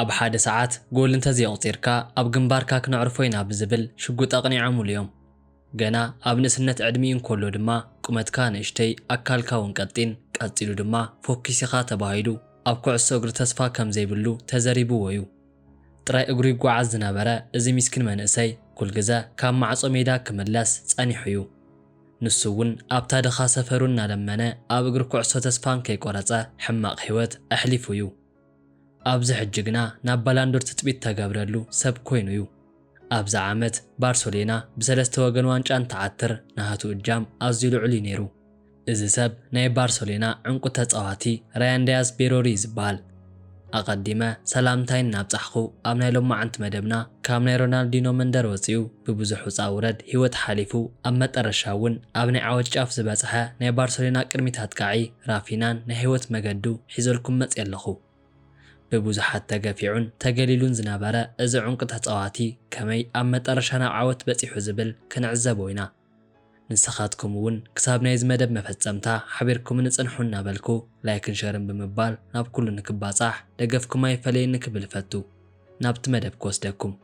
ኣብ ሓደ ሰዓት ጎል እንተዘየቑጺርካ ኣብ ግንባርካ ክነዕርፎ ኢና ብዝብል ሽጉጥ ኣቕኒዖምሉ እዮም። ገና ኣብ ንእስነት ዕድሚኡ እንከሎ ድማ ቁመትካ ንእሽተይ ኣካልካ እውን ቀጢን ቀጺሉ ድማ ፎኪስ ኢኻ ተባሂሉ ኣብ ኩዕሶ እግሪ ተስፋ ከም ዘይብሉ ተዘሪብዎ እዩ። ጥራይ እግሩ ይጓዓዝ ዝነበረ እዚ ሚስኪን መንእሰይ ኩልግዘ ካብ ማዕጾ ሜዳ ክምለስ ጸኒሑ እዩ። ንሱ እውን ኣብታ ድኻ ሰፈሩ እናለመነ ኣብ እግሪ ኩዕሶ ተስፋ እንከይቆረጸ ሕማቕ ህይወት ኣሕሊፉ እዩ። ኣብዚ ሕጂ ግና ናብ ባላንዶር ትጽቢት ተገብረሉ ሰብ ኮይኑ እዩ። ኣብዚ ዓመት ባርሶሌና ብሰለስተ ወገን ዋንጫ እንትዓትር ናሃቱ እጃም ኣዝዩ ልዑል እዩ ነይሩ። እዚ ሰብ ናይ ባርሶሌና ዕንቁ ተጻዋቲ ራያን ዳያዝ ቤሮሪ እዩ ዝበሃል። ኣቐዲመ ሰላምታይ እናብጻሕኹ ኣብ ናይ ሎማዓንቲ መደብና ካብ ናይ ሮናልዲኖ መንደር ወጺኡ ብብዙሕ ውጻ ውረድ ህይወት ሓሊፉ ኣብ መጠረሻ እውን ኣብ ናይ ዓወት ጫፍ ዝበጽሐ ናይ ባርሶሌና ቅድሚት ኣጥቃዒ ራፊናን ናይ ህይወት መገዱ ሒዘልኩም መጽየ ኣለኹ። ብብዙሓት ተገፊዑን ተገሊሉን ዝነበረ እዚ ዕንቁ ተጻዋቲ ከመይ ኣብ መጠረሻ ናብ ዓወት በጺሑ ዝብል ክንዕዘቦ ኢና። ንስኻትኩም እውን ክሳብ ናይዚ መደብ መፈጸምታ ሓቢርኩምኒ ጽንሑ እናበልኩ ላይክን ሸርን ብምባል ናብ ኩሉ ንክባጻሕ ደገፍኩም ኣይፈለየኒ ክብል እፈቱ። ናብቲ መደብ ክወስደኩም።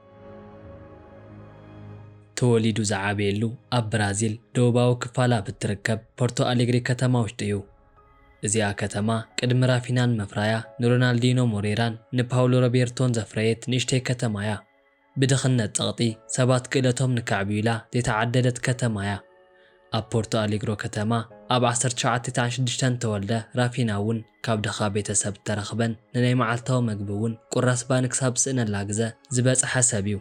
ተወሊዱ ዝዓበየሉ ኣብ ብራዚል ደቡባዊ ክፋል ኣብ እትርከብ ፖርቶ ኣሌግሪ ከተማ ውሽጢ እዩ። እዚኣ ከተማ ቅድሚ ራፊናን ምፍራያ ንሮናልዲኖ ሞሬራን ንፓውሎ ሮቤርቶን ዘፍረየት ንእሽተይ ከተማ እያ። ብድኽነት ጸቕጢ ሰባት ክእለቶም ንከዕብዩ ኢላ ዘይተዓደለት ከተማ እያ። ኣብ ፖርቶ ኣሌግሮ ከተማ ኣብ ዓሰርተ ትሽዓተ ትስዓን ሽዱሽተን ተወልደ ራፊና እውን ካብ ድኻ ቤተሰብ እተረኽበን ንናይ መዓልታዊ መግቢ እውን ቁራስ ባኒ ክሳብ ዝስእነላ ግዘ ዝበጽሐ ሰብ እዩ።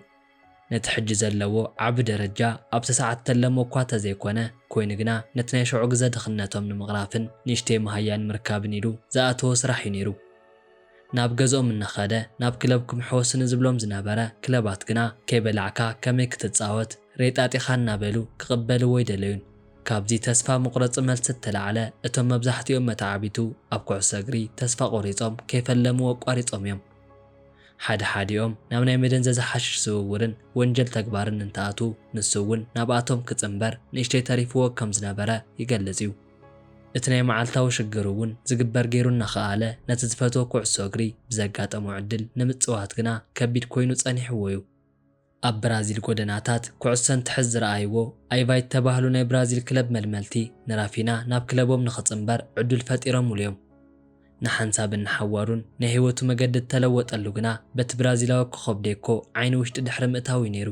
ነቲ ሕጂ ዘለዎ ዓቢ ደረጃ ኣብ ተስዓተ ኣለሞ እኳ ተዘይኮነ፣ ኮይኑ ግና ነቲ ናይ ሽዑ ግዘ ድኽነቶም ንምቕራፍን ንእሽተይ መሃያ ንምርካብን ኢሉ ዝኣተዎ ስራሕ እዩ ነይሩ። ናብ ገዝኦም እናኸደ ናብ ክለብ ክምሕወሱ ንዝብሎም ዝነበረ ክለባት ግና ከይበላዕካ ከመይ ክትጻወት ሬጣጢኻ እናበሉ ክቕበልዎ ኣይደለዩን። ካብዚ ተስፋ መቑረጺ መልሲ እተላዕለ እቶም መብዛሕትኦም መተዓቢቱ ኣብ ኩዕሶ እግሪ ተስፋ ቆሪጾም ከይፈለምዎ ኣቋሪጾም እዮም። ሓደ ሓዲኦም ናብ ናይ መደንዘዚ ሓሽሽ ዝውውርን ወንጀል ተግባርን እንትኣትዉ ንሱ እውን ናብኣቶም ክጽንበር ንእሽተይ ተሪፍዎ ከም ዝነበረ ይገልጽ እዩ። እቲ ናይ መዓልታዊ ሽግር እውን ዝግበር ገይሩ እናኸኣለ ነቲ ዝፈትዎ ኩዕሶ እግሪ ብዘጋጠሞ ዕድል ንምጽዋት ግና ከቢድ ኮይኑ ጸኒሕዎ እዩ። ኣብ ብራዚል ጎደናታት ኩዕሶ እንትሕዝ ዝረኣይዎ ኣይቫይ እተባህሉ ናይ ብራዚል ክለብ መልመልቲ ንራፊና ናብ ክለቦም ንኽጽንበር ዕዱል ፈጢሮምሉ እዮም። ንሓንሳብ እናሓወሩን ናይ ህይወቱ መገዲ እተለወጠሉ ግና በቲ ብራዚላዊ ኮኸብ ዴኮ ዓይኒ ውሽጢ ድሕሪ ምእታው እዩ ነይሩ።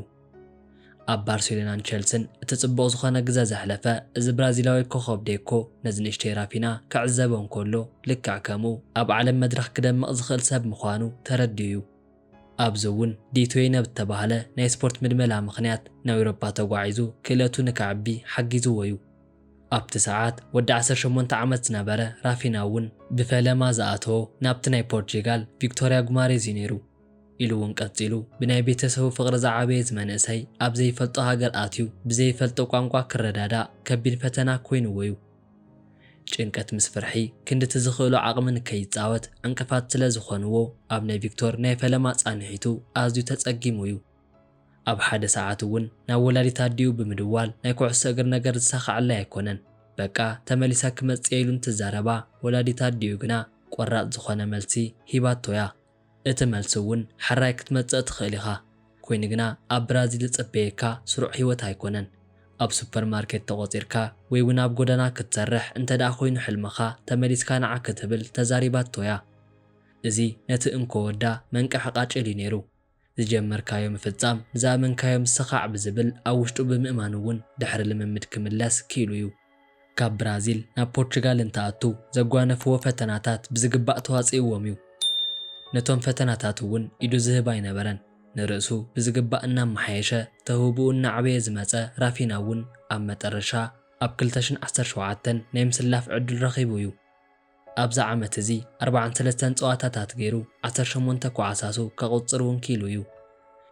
ኣብ ባርሴሎናን ቸልስን እቲ ጽቡቕ ዝኾነ ግዘ ዘሕለፈ እዚ ብራዚላዊ ኮኸብ ዴኮ ነዚ ንእሽተይ ራፊና ክዕዘቦ እንከሎ ልክዕ ከምኡ ኣብ ዓለም መድረኽ ክደምቕ ዝኽእል ሰብ ምዃኑ ተረዲኡ እዩ። ኣብዚ እውን ዲቶይነ ብተባህለ ናይ ስፖርት ምልመላ ምኽንያት ናብ ኤውሮጳ ተጓዒዙ ክእለቱ ንከዕቢ ሓጊዝዎ እዩ። ኣብቲ ሰዓት ወዲ ዓሰርተ ሸሞንተ ዓመት ዝነበረ ራፊና እውን ብፈለማ ዝኣተዎ ናብቲ ናይ ፖርቹጋል ቪክቶሪያ ጉማሬዝ እዩ ነይሩ። ኢሉ እውን ቀጺሉ ብናይ ቤተሰቡ ፍቕሪ ዝዓበየ እዚ መንእሰይ ኣብ ዘይፈልጦ ሃገር ኣትዩ ብዘይፈልጦ ቋንቋ ክረዳዳእ ከቢድ ፈተና ኮይንዎ እዩ። ጭንቀት ምስ ፍርሒ ክንድቲ ዝኽእሎ ዓቕሚ ንከይጻወት ዕንቅፋት ስለ ዝኾንዎ ኣብ ናይ ቪክቶር ናይ ፈለማ ጻንሒቱ ኣዝዩ ተጸጊሙ እዩ። ኣብ ሓደ ሰዓት እውን ናብ ወላዲት ኣዲኡ ብምድዋል ናይ ኩዕሶ እግሪ ነገር ዝሳኻዐለይ ኣይኮነን፣ በቃ ተመሊሳ ክመጽእ እየ ኢሉ እንትዛረባ ወላዲት ኣዲኡ ግና ቆራጽ ዝኾነ መልሲ ሂባቶ እያ። እቲ መልሲ እውን ሕራይ ክትመጽእ ትኽእል ኢኻ፣ ኮይኑ ግና ኣብ ብራዚል ዝጽበየካ ስሩዕ ህይወት ኣይኮነን። ኣብ ሱፐርማርኬት ተቖጺርካ ወይ እውን ኣብ ጎደና ክትሰርሕ እንተ ደኣ ኮይኑ ሕልምኻ ተመሊስካ ንዓ ክትብል ተዛሪባቶ እያ። እዚ ነቲ እንኮ ወዳ መንቃሒ ቃጭል እዩ ነይሩ። ዝጀመርካዮ ምፍጻም፣ ንዝኣመንካዮ ምስኻዕ ብዝብል ኣብ ውሽጡ ብምእማን እውን ድሕሪ ልምምድ ክምለስ ክኢሉ እዩ። ካብ ብራዚል ናብ ፖርቹጋል እንትኣቱ ዘጓነፍዎ ፈተናታት ብዝግባእ ተዋጺእዎም እዩ። ነቶም ፈተናታት እውን ኢዱ ዝህብ ኣይነበረን። ንርእሱ ብዝግባእ እናመሓየሸ ተውህብኡ እናዕበየ ዝመጸ ራፊና እውን ኣብ መጠረሻ ኣብ ክልተ ሽሕን ዓሰርተ ሸውዓተን ናይ ምስላፍ ዕድል ረኺቡ እዩ። ኣብዚ ዓመት እዚ ኣርባዓን ሰለስተን ጸዋታታት ገይሩ ዓሰርተ ሸሞንተ ኮዓሳሱ ከቑጽር እውን ክኢሉ እዩ።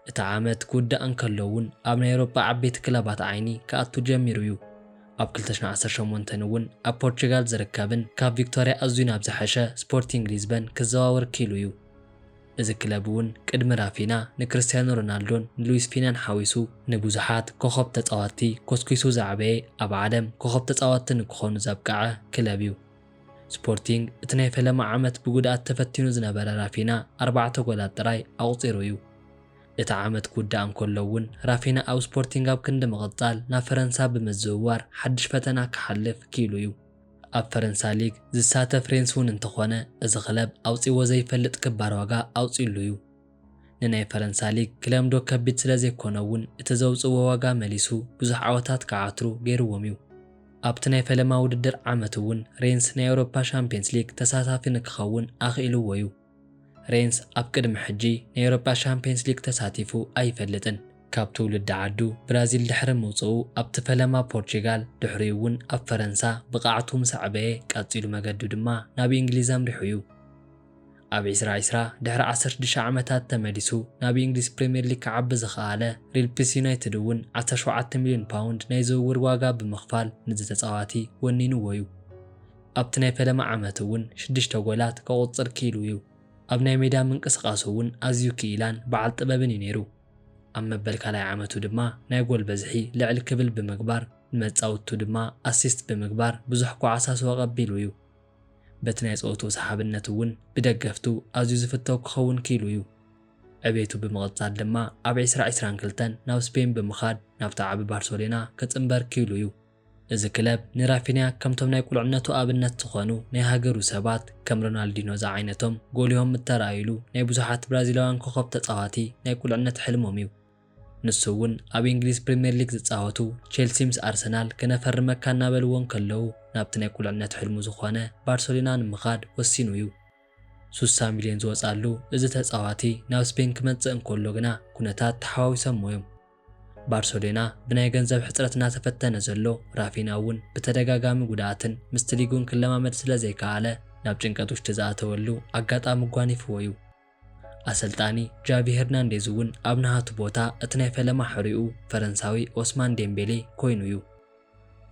እቲ ዓመት ክውዳእ እንከሎ እውን ኣብ ናይ ኤውሮጳ ዓበይቲ ክለባት ዓይኒ ክኣቱ ጀሚሩ እዩ። ኣብ ክልተ ሽሕን ዓሰርተ ሸሞንተን እውን ኣብ ፖርቹጋል ዝርከብን ካብ ቪክቶርያ ኣዝዩ ናብ ዝሐሸ ስፖርቲንግ ሊዝበን ክዘዋወር ክኢሉ እዩ። እዚ ክለብ እውን ቅድሚ ራፊና ንክርስቲያኖ ሮናልዶን ንሉዊስ ፊናን ሓዊሱ ንብዙሓት ኮኸብ ተጻወትቲ ኮስኪሱ ዘዕበየ ኣብ ዓለም ኮኸብ ተጻወትቲ ንክኾኑ ዘብቅዐ ክለብ እዩ። ስፖርቲንግ እቲ ናይ ፈለማ ዓመት ብጉድኣት ተፈቲኑ ዝነበረ ራፊና ኣርባዕተ ጎላት ጥራይ ኣቑጺሩ እዩ። እቲ ዓመት ክውዳእ እንከሎ እውን ራፊና ኣብ ስፖርቲንግ ኣብ ክንዲ ምቕጻል ናብ ፈረንሳ ብምዝውዋር ሓድሽ ፈተና ክሓልፍ ክኢሉ እዩ። ኣብ ፈረንሳ ሊግ ዝሳተፍ ሬንስ እውን እንተኾነ፣ እዚ ክለብ ኣውጺዎ ዘይፈልጥ ክባር ዋጋ ኣውጺሉ እዩ። ንናይ ፈረንሳ ሊግ ክለምዶ ከቢድ ስለ ዘይኮነ እውን እቲ ዘውጽዎ ዋጋ መሊሱ ብዙሕ ዓወታት ክዓትሩ ገይርዎም እዩ። ኣብቲ ናይ ፈለማ ውድድር ዓመት እውን ሬንስ ናይ ኤውሮፓ ሻምፒየንስ ሊግ ተሳታፊ ንክኸውን ኣኽኢልዎ እዩ። ሬንስ ኣብ ቅድሚ ሕጂ ናይ ኤውሮፓ ሻምፒየንስ ሊግ ተሳቲፉ ኣይፈልጥን። ካብ ትውልዲ ዓዱ ብራዚል ድሕሪ ምውጽኡ ኣብቲ ፈለማ ፖርቹጋል ድሕሪኡ እውን ኣብ ፈረንሳ ብቕዓቱ ምስ ኣዕበየ ቀጺሉ መገዱ ድማ ናብ እንግሊዝ ኣምሪሑ እዩ። ኣብ ዕስራ ዕስራ ድሕሪ ዓሰርተ ሽዱሽተ ዓመታት ተመሊሱ ናብ እንግሊዝ ፕሪምየር ሊግ ክዓቢ ዝኸኣለ ሪድስ ዩናይትድ እውን ዓሰርተ ሸውዓተ ሚልዮን ፓውንድ ናይ ዝውውር ዋጋ ብምኽፋል ነዚ ተጻዋቲ ወኒንዎ እዩ። ኣብቲ ናይ ፈለማ ዓመት እውን ሽዱሽተ ጎላት ከቑጽር ክኢሉ እዩ። ኣብ ናይ ሜዳ ምንቅስቓሱ እውን ኣዝዩ ክኢላን በዓል ጥበብን እዩ ነይሩ። ኣብ መበል ካልኣይ ዓመቱ ድማ ናይ ጎል በዝሒ ልዕል ክብል ብምግባር ንመጻውቱ ድማ ኣሲስት ብምግባር ብዙሕ ኳዕሳስው ኣቐቢሉ እዩ። በቲ ናይ ጸወትኡ ሰሓብነት እውን ብደገፍቱ ኣዝዩ ዝፍተው ክኸውን ክኢሉ እዩ። ዕቤቱ ብምቕጻል ድማ ኣብ ዕስራ ዕስራን ክልተን ናብ ስፔን ብምኻድ ናብቲ ዓቢ ባርሰሎና ክጽንበር ክኢሉ እዩ። እዚ ክለብ ንራፊንያ ከምቶም ናይ ቁልዕነቱ ኣብነት ዝኾኑ ናይ ሃገሩ ሰባት ከም ሮናልዲኖ ዝዓይነቶም ጎሊሆም እተራእይሉ ናይ ብዙሓት ብራዚላውያን ኮኸብ ተጻዋቲ ናይ ቁልዕነት ሕልሞም እዩ። ንሱ እውን ኣብ እንግሊዝ ፕሪምየር ሊግ ዝጻወቱ ቼልሲ ምስ ኣርሰናል ክነፈርመካ እናበልዎ እንከለዉ ናብቲ ናይ ቁልዕነት ሕልሙ ዝኾነ ባርሰሎና ንምኻድ ወሲኑ እዩ። ሱሳ ሚልዮን ዝወጻሉ እዚ ተጻዋቲ ናብ ስፔን ክመጽእ እንከሎ ግና ኩነታት ተሓዋዊሶሞ እዮም። ባርሰሎና ብናይ ገንዘብ ሕጽረት እናተፈተነ ዘሎ ራፊና እውን ብተደጋጋሚ ጉድኣትን ምስቲ ሊጉን ክለማመድ ስለ ዘይከኣለ ናብ ጭንቀት ውሽጢ ዝኣተወሉ ኣጋጣሚ ጓኒፍዎ እዩ። ኣሰልጣኒ ጃቪ ሄርናንዴዝ እውን ኣብ ናሃቱ ቦታ እቲ ናይ ፈለማ ሕሪኡ ፈረንሳዊ ኦስማን ዴምቤሌ ኮይኑ እዩ።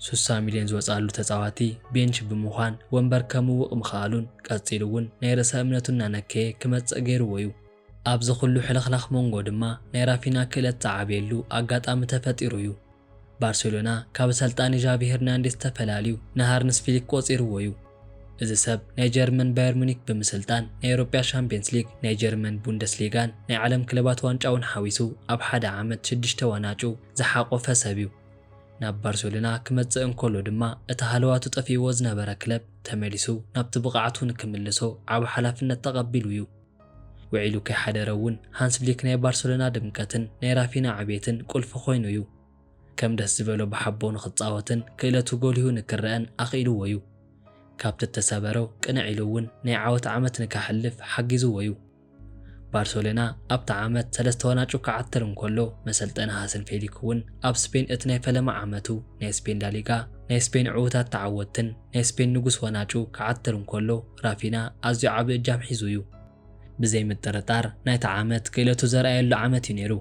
ሱሳ ሚልዮን ዝወጻሉ ተጻዋቲ ቤንች ብምዃን ወንበር ከምውቕ ምኽኣሉን ቀጺሉ እውን ናይ ርእሰ እምነቱ እናነከየ ክመጽእ ገይርዎ እዩ። ኣብዚ ኩሉ ሕልኽላኽ መንጎ ድማ ናይ ራፊና ክእለት ዝዓብየሉ ኣጋጣሚ ተፈጢሩ እዩ። ባርሴሎና ካብ ኣሰልጣኒ ጃቪ ሄርናንዴዝ ተፈላልዩ ንሃንስ ፍሊክ ቆጺርዎ እዩ። እዚ ሰብ ናይ ጀርመን ባየር ሙኒክ ብምስልጣን ናይ ኤውሮጳ ሻምፒየንስ ሊግ፣ ናይ ጀርመን ቡንደስሊጋን ናይ ዓለም ክለባት ዋንጫ እውን ሓዊሱ ኣብ ሓደ ዓመት ሽዱሽተ ዋናጩ ዝሓቖፈ ሰብ እዩ። ናብ ባርሴሎና ክመጽእ እንከሎ ድማ እቲ ሃለዋቱ ጠፊእዎ ዝነበረ ክለብ ተመሊሱ ናብቲ ብቕዓቱ ንክምልሶ ዓቢ ሓላፍነት ተቐቢሉ እዩ። ውዒሉ ከይሓደረ እውን ሃንስ ፍሊክ ናይ ባርሰሎና ድምቀትን ናይ ራፊና ዕቤትን ቁልፊ ኮይኑ እዩ። ከም ደስ ዝበሎ ብሓቦ ንክጻወትን ክእለቱ ጎሊሁ ንክረኣን ኣኽኢልዎ እዩ። ካብቲ እተሰበሮ ቅንዕ ኢሉ እውን ናይ ዓወት ዓመት ንከሕልፍ ሓጊዝዎ እዩ። ባርሰሎና ኣብቲ ዓመት ሰለስተ ዋናጩ ክዓትር እንከሎ መሰልጠኒ ሃንስ ፍሊክ እውን ኣብ ስፔን እቲ ናይ ፈለማ ዓመቱ ናይ ስፔን ላሊጋ ናይ ስፔን ዕዉታት ተዓወትትን ናይ ስፔን ንጉስ ዋናጩ ክዓትር እንከሎ ራፊና ኣዝዩ ዓቢ እጃም ሒዙ እዩ። ብዘይ ምጥርጣር ናይቲ ዓመት ክእለቱ ዘርኣየሉ ዓመት እዩ ነይሩ።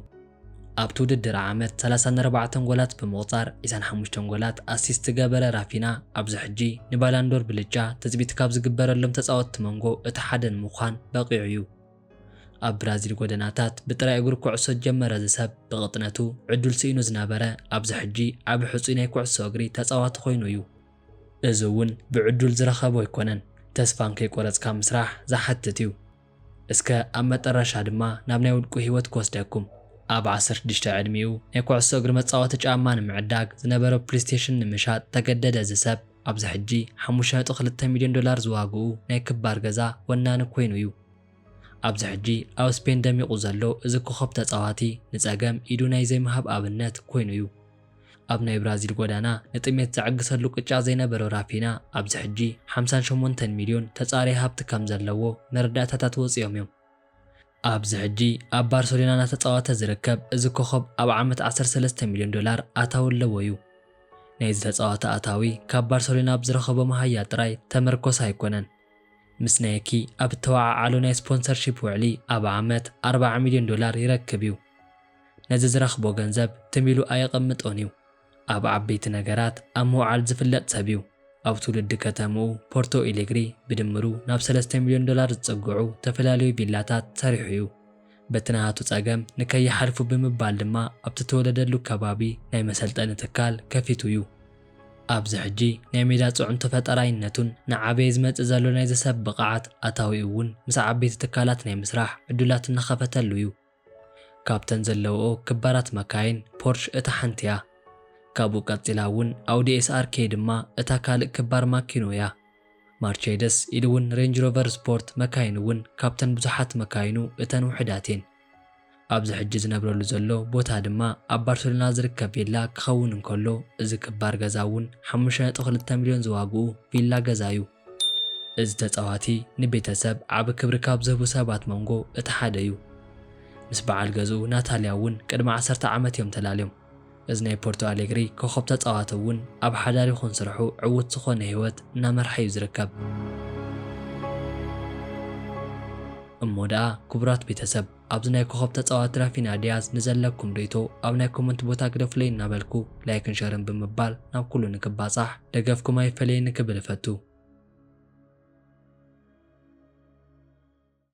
ኣብቲ ውድድር ዓመት ሰላሳን ኣርባዕተን ጎላት ብምቑጻር ዒስራን ሓሙሽተን ጎላት ኣሲስት ዝገበረ ራፊና ኣብዚ ሕጂ ንባላንዶር ብልጫ ትጽቢት ካብ ዝግበረሎም ተጻወትቲ መንጎ እቲ ሓደ ንምዃን በቒዑ እዩ። ኣብ ብራዚል ጎደናታት ብጥራይ እግሩ ኩዕሶ ዝጀመረ እዚ ሰብ ብቕጥነቱ ዕዱል ስኢኑ ዝነበረ ኣብዚ ሕጂ ዓቢ ሕጹይ ናይ ኩዕሶ እግሪ ተጻዋቲ ኮይኑ እዩ። እዚ እውን ብዕዱል ዝረኸቦ ኣይኮነን፣ ተስፋ እንከይቆረጽካ ምስራሕ ዝሓትት እዩ። እስከ ኣብ መጠረሻ ድማ ናብ ናይ ውልቁ ህይወት ክወስደኩም። ኣብ ዓሰርተ ሽዱሽተ ዕድሚኡ ናይ ኩዕሶ እግሪ መጻወቲ ጫማ ንምዕዳግ ዝነበሮ ፕሌስቴሽን ንምሻጥ ተገደደ እዚ ሰብ ኣብዚ ሕጂ ሓሙሽተ ነጥቢ ክልተ ሚልዮን ዶላር ዝዋግኡ ናይ ክባር ገዛ ወናኒ ኮይኑ እዩ። ኣብዚ ሕጂ ኣብ ስፔን ደሚቑ ዘሎ እዚ ኮኸብ ተጻዋቲ ንጸገም ኢዱ ናይ ዘይምሃብ ኣብነት ኮይኑ እዩ። ኣብ ናይ ብራዚል ጎዳና ንጥሜት ዝዕግሰሉ ቅጫ ዘይነበሮ ራፊና ኣብዚ ሕጂ ሓምሳን ሸሞንተን ሚልዮን ተጻሪ ሃብቲ ከም ዘለዎ መረዳእታታት ወጺኦም እዮም። ኣብዚ ሕጂ ኣብ ባርሰሎና እናተጻወተ ዝርከብ እዚ ኮኸብ ኣብ ዓመት ዓሰርተ ሰለስተ ሚልዮን ዶላር ኣታዊ ኣለዎ እዩ። ናይዚ ተጻዋቲ ኣታዊ ካብ ባርሰሎና ኣብ ዝረኸቦ መሃያ ጥራይ ተመርኮሰ ኣይኮነን። ምስ ናይኪ ኣብ እተወዓዓሎ ናይ ስፖንሰርሺፕ ውዕሊ ኣብ ዓመት ኣርባዓ ሚልዮን ዶላር ይረክብ እዩ። ነዚ ዝረኽቦ ገንዘብ ትም ኢሉ ኣየቐምጦን እዩ። ኣብ ዓበይቲ ነገራት ኣብ ምውዓል ዝፍለጥ ሰብ እዩ። ኣብ ትውልዲ ከተምኡ ፖርቶ ኤሌግሪ ብድምሩ ናብ ሰለስተ ሚልዮን ዶላር ዝጽግዑ ዝተፈላለዩ ቪላታት ሰሪሑ እዩ። በቲ ናሃቱ ጸገም ንከይሓልፉ ብምባል ድማ ኣብቲ ተወለደሉ ከባቢ ናይ መሰልጠኒ ትካል ከፊቱ እዩ። ኣብዚ ሕጂ ናይ ሜዳ ጽዕንቶ ፈጠራይነቱን ንዓበየ ዝመጽእ ዘሎ ናይዚ ሰብ ብቕዓት ኣታዊኡ እውን ምስ ዓበይቲ ትካላት ናይ ምስራሕ ዕድላት እናኸፈተሉ እዩ። ካብተን ዘለውኦ ክባራት መካይን ፖርሽ እታ ሓንቲ እያ። ካብኡ ቀጺላ እውን ኣውዲ ኤስኣርኬ ድማ እታ ካልእ ክባር ማኪኑ እያ። ማርቼደስ ኢሉ እውን ሬንጅ ሮቨር ስፖርት መካይን እውን ካብተን ብዙሓት መካይኑ እተን ውሕዳት እየን። ኣብዚ ሕጂ ዝነብረሉ ዘሎ ቦታ ድማ ኣብ ባርሴሎና ዝርከብ ቪላ ክኸውን እንከሎ፣ እዚ ክባር ገዛ እውን ሓሙሽተ ነጥቢ ክልተ ሚልዮን ዝዋግኡ ቪላ ገዛ እዩ። እዚ ተጻዋቲ ንቤተሰብ ዓቢ ክብሪ ካብ ዝህቡ ሰባት መንጎ እቲ ሓደ እዩ። ምስ በዓል ገዝኡ ናታልያ እውን ቅድሚ ዓሰርተ ዓመት እዮም ተላልዮም። እዚ ናይ ፖርቶ ኣሌግሪ ኮኸብ ተጻዋቲ እውን ኣብ ሓዳር ይኹን ስርሑ ዕዉት ዝኾነ ህይወት እናመርሓ እዩ ዝርከብ። እሞ ደኣ ክቡራት ቤተሰብ፣ ኣብዚ ናይ ኮኸብ ተጻዋቲ ራፊና ዲያዝ ንዘለኩም ርእይቶ ኣብ ናይ ኮመንት ቦታ ግደፉለይ እናበልኩ፣ ላይክን ሸርን ብምባል ናብ ኩሉ ንክባጻሕ ደገፍኩም ኣይፈለየኒ ክብል እፈቱ።